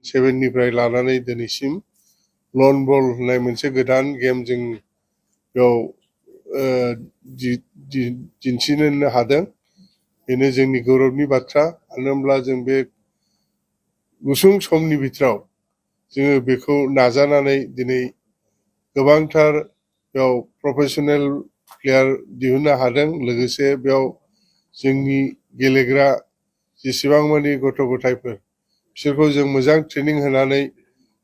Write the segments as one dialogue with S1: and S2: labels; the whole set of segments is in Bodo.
S1: 7निफ्राय लानानै दिनैसिम लन बल होननाय मोनसे गोदान गेम जों बेयाव दिन्थिनो हादों। बेनो जोंनि गौरबनि बाथ्रा। मानो होनब्ला जों बे गुसुं समनि बिथोराव जोङो बेखौ नाजानानै दिनै गोबांथार बेयाव प्रफेसनेल प्लेयार दिहुननो हादों। लोगोसे बेयाव जोंनि गेलेग्रा जेसेबां मानि गथ' गथायफोर बिसोरखौ जों मोजां ट्रेनिं होनानै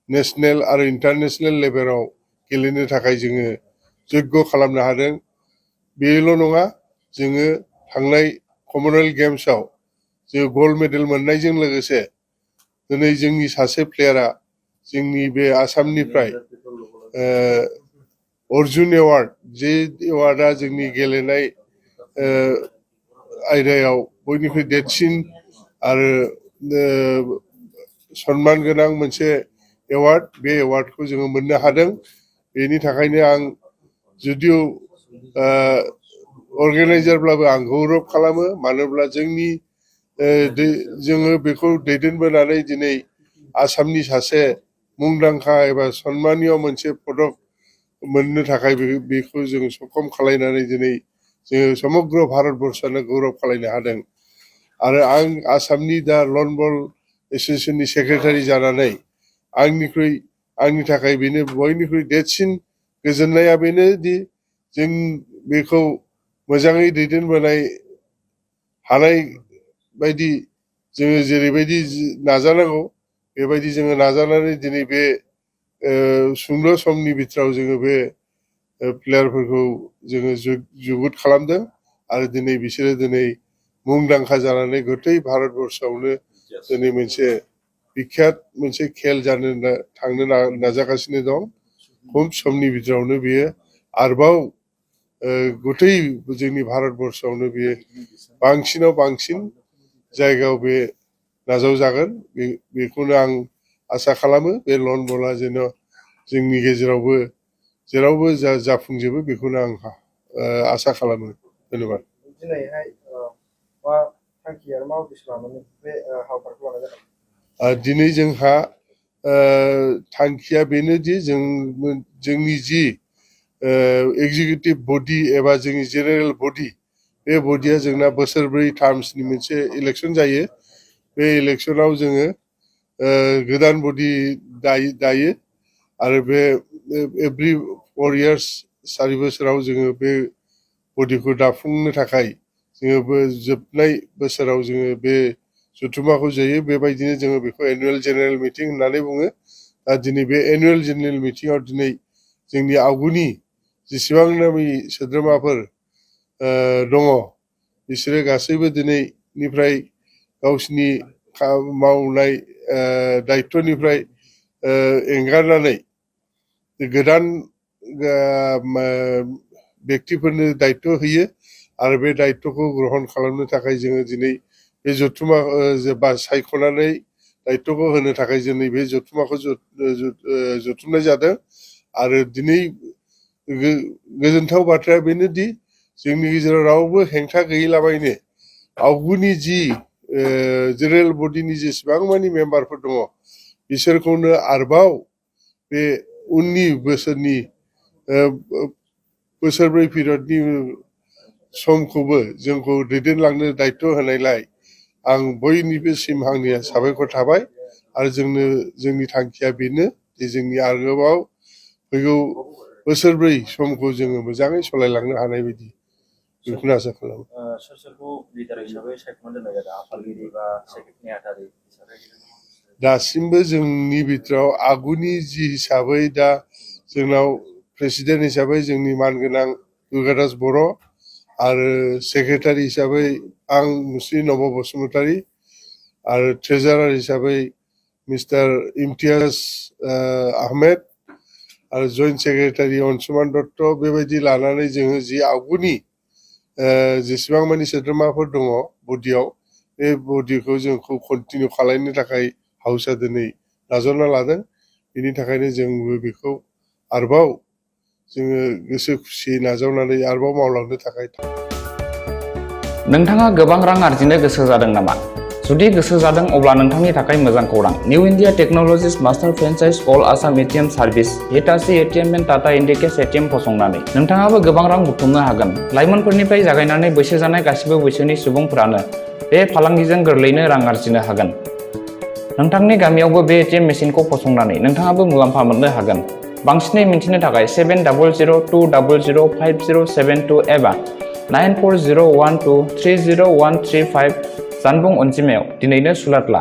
S1: नेशनेल आरो इन्टारनेशनेल लेभेलाव गेलेनो थाखाय जोङो जग्य खालामनो हादों। बेल' नङा, जोङो थांनाय कमनवेल्थ गेम्सआव जों गल्ड मेडेल मोननायजों लोगोसे दिनै जोंनि सासे प्लेयारा जोंनि बे आसामनिफ्राय अर्जुन एवार्ड, जे एवार्डआ जोंनि गेलेनाय आयदायाव बयनिख्रुइ देरसिन आरो सनमान गोनां मोनसे एवार्ड, बे एवार्डखौ जोङो मोननो हादों। बेनि थाखायनो आं जुदिउ अर्गेनाइजारब्लाबो आं गौरब खालामो। मानो होनब्ला जोङो बेखौ दैदेनबोनानै दिनै आसामनि सासे मुंदांखा एबा सनमानिय मोनसे पदक मोननो थाखाय बेखौ जों सक्षम खालायनानै दिनै जोङो समग्र भारतबर्षआनो गौरब खालायनो हादों। आरो आं आसामनि दा लन बल एस'सिएशननि सेक्रेटारि जानानै आंनि थाखाय बेनो बयनिख्रुइ देरसिन गोजोननाया बेनो दि जों बेखौ मोजाङै दैदेनबोनाय हानाय बायदि जोङो जेरैबायदि नाजानांगौ बेबायदि जोङो नाजानानै दिनै बे सुंद' समनि बिथोराव जोङो बे प्लेयारफोरखौ जोङो जुगुद खालामदों। आरो दिनै बिसोरो दिनै मुंदांखा जानानै गथै भारतबर्षआवनो दिनै मोनसे बिख्यात मोनसे खेल जानो थांनो नाजागासिनो दं। खम समनि बिथोरावनो बेयो आरोबाव गथै जोंनि भारतबर्षआवनो बेयो बांसिनाव बांसिन जायगायाव बे नाजावजागोन। बेखौनो आं आसा खालामो। बे लन बला जेन' जोंनि गेजेरावबो जेरावबो जाफुंजोबो बेखौनो आं आसा खालामो। धन्यबाद।
S2: दिनैहाय मा थांखि आरो मा उद्देश्य लानानै बे हाबाफारिखौ लानाय जादों?
S1: दिनै जोंहा थांखिया बेनोदि जोंनि जि एग्जिकिउटिभ बडि एबा जोंनि जेनेरेल बडि, बे बडिया जोंना बोसोरब्रै टार्मसनि मोनसे इलेक्सन जायो। बे इलेक्सनाव जोङो गोदान बडि दायो आरो बे एभ्रि 4 years 4 बोसोराव जोङो बे बडिखौ दाफुंनो थाखाय जोङो जोबनाय बोसोराव जोङो बे जथुम्माखौ जायो। बेबायदिनो जोङो बेखौ एनुवेल जेनेरेल मिटिं होननानै बुङो। दा दिनै बे एनुवेल जेनेरेल मिटिङाव दिनै जोंनि आवगुनि जेसेबांनाखि सोद्रोमाफोर दङ बिसोरो गासैबो दिनैनिफ्राय गावसिनि मावनाय दायित्वनिफ्राय एंगारनानै गोदान बेक्तिफोरनो दायित्व होयो। आरो बे दायित्वखौ ग्रहन खालामनो थाखाय जोङो दिनै बे जथुम्मा सायख'नानै दायित्वखौ होनो थाखाय जोंनि बे जथुम्माखौ जथुमनाय जादों। आरो दिनै गोजोनथाव बाथ्राया बेनोदि जोंनि गेजेराव रावबो हेंथा गैयैलाबायनो आवगुनि जि जेनेरेल बडिनि जेसेबां मानि मेम्बारफोर दङ बिसोरखौनो आरोबाव बे उननि बोसोरनि बोसोरब्रै पिरियडनि समखौबो जोंखौ दैदेनलांनो दायित्व होनायलाय आं बयनिबोसिम आंनि साबायखर थाबाय। आरो जोंनि थांखिया बेनो जे जोंनि आरोबाव फैगौ बोसोरब्रै समखौ जोङो मोजाङै सालायलांनो हानाय बायदि बेखौनो आसा खालामो।
S2: सोरखौ लिडार हिसाबै सायख'नानै दोननाय जादों? आफादगिरि बा नेहाथारि हिसाबै?
S1: दासिमबो जोंनि बिथोराव आगुनि जि हिसाबै दा जोंनाव प्रेसिडेन्ट हिसाबै जोंनि मानगोनां दुर्गादास बर' आरो सेक्रेटारि हिसाबै आं मुस्रि नब बसुमतारी आरो ट्रेजारार हिसाबै मिस्टार इम्तियाज आहमेद आरो जइन्ट सेक्रेटारि अनसुमान दत्त। बेबायदि लानानै जोङो जि आवगुनि जेसेबां मानि सोद्रोमाफोर दङ बडियाव, बे बडिखौ जोंखौ कन्टिनिउ खालामनो थाखाय हाउसआ दिनै नाजावना लादों। बेनि थाखायनो जोंबो बेखौ आरोबाव जोङो गोसो खुसियै नाजावनानै आरोबाव मावलांनो थाखाय।
S3: नोंथाङा गोबां रां आरजिनो गोसो जादों नामा? जुदि गोसो जादों अब्ला नोंथांनि थाखाय मोजां खौरां। New India technologies master franchise all Assam ATM service Hitachi ATM and Tata Indicash ATM फसंनानै नोंथाङाबो गोबां रां बुथुमनो हागोन। लाइमोनफोरनिफ्राय जागायनानै बैसो जानाय गासिबो बैसोनि सुबुंफोरानो बे फालांगिजों गोरलैनो रां आरजिनो हागोन। नोंथांनि गामियावबो बे एटिएम मेसिनखौ फसंनानै नोंथाङाबो मुलाम्फा मोननो हागोन। बांसिनै मिन्थिनो थाखाय 7002005072 एबा 9401230135 जानबुं अनजिमायाव दिनैनो सुलाद ला।